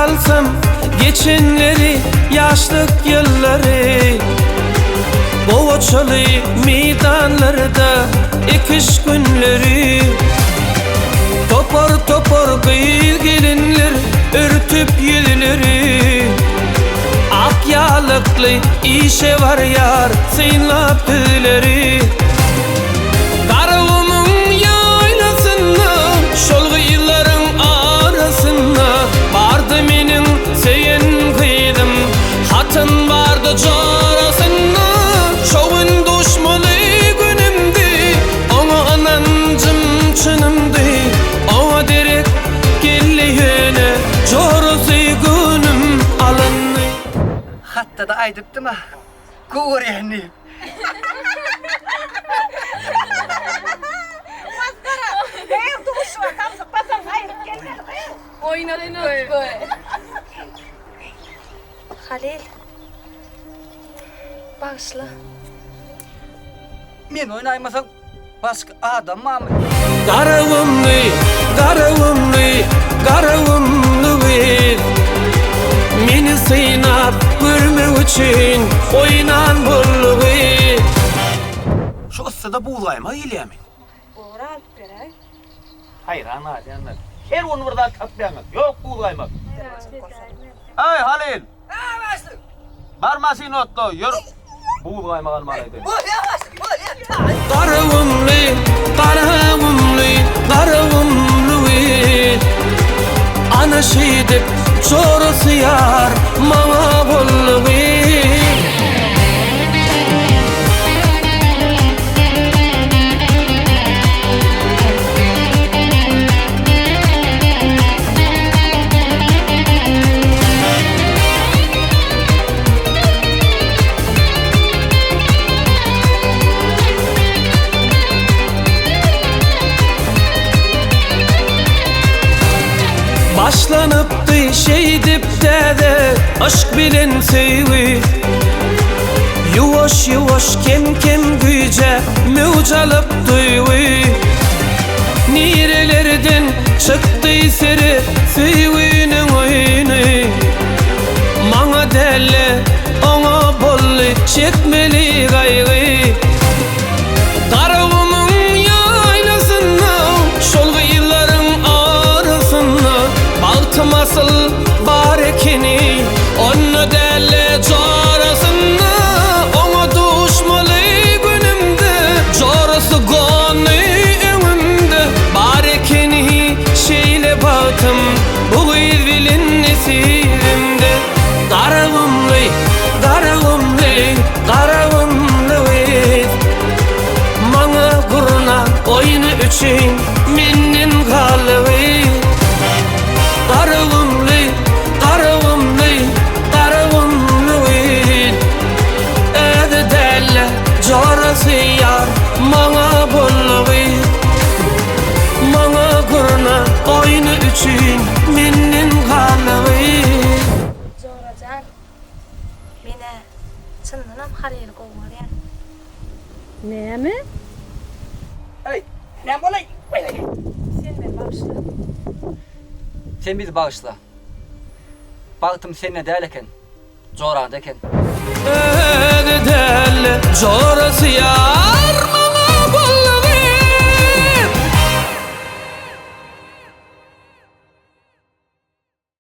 alsam geçenleri ýaşlyk ýyllary Gowaçaly meýdanlarda ekiş günleri Topar-topar gyz-gelinler örtüp ýüzleri Ak ýalykly işe barýar synlap düzleri Garagumuň ýaýlasynda şol gyzlaryň arasynda Bardy meniň söýen gyzym hatyn bardy jorasynda Şo gün duşmaly günümdi oňa ynanjym çynymdy Oňa derek geldi ýöne jorasy günüm alyndy. Hatda-da aýdypdym-a, gowy görýän diýip. Masgara. Gyz duşuga samsyk basan gaýdyp gelmeli gyz. Oýnatgy. Halyl. Bagyşla. Men oýnaýmasaň başga adam barmy? Garagumly, Garagumly, Garagumly gyz Meni synap görmek üçin oýnan boldugy. Şu yssyda buzgaýmak gelýärmi? Bor alyp beräý. Haýran galýanlar. Her gün bir zat tapýaňyz. Ýok buzgaýmak. Eý, Halyl! Hä, başlyk. Bar maşyny otla, ýör. Buz gaýmak almaly aýdaýyn. Bolýa başlyk, bolýa. Taý. Garagumly, Garagumly, Garagumly gyz. Ana şeýdip jorasy ýar maňa boldugy. Başlanypdy şeýdip täze yşk bilen söýgi Ýuwaş-ýuwaş kem-kem güýje möwç alyp duýgy Nirelerden çykdy sere söýginiň oýny Maňa däl-de, oňa boldy çekmeli gaýgy Garagumuň ýaýlasynda, şol gyzlaryň arasynda Bagtym asyl bar ekeni, onda däl-de jorasynda Oňa duşmaly günümde, jorasy gondy öňümde Bar ekeni şeýle bagtym bu gyz bilen nesibimde Garagumly, Garagumly, Garagumly gyz Maňa gurnan oýny üçin menden galdy Garagumly, Garagumly, Garagumly gyz Özi däl-de jorasy ýar maňa boldy Maňa gurna oýny üçin menden galdy. Jora jan, men-ä çyndanam Halyly gowy görýän. Näme? Eý, näme bolaý? Sen meni bagyşla. Sen bizi bagyşla. Bagtym sende däl eken. Joranda eken. Özi däl.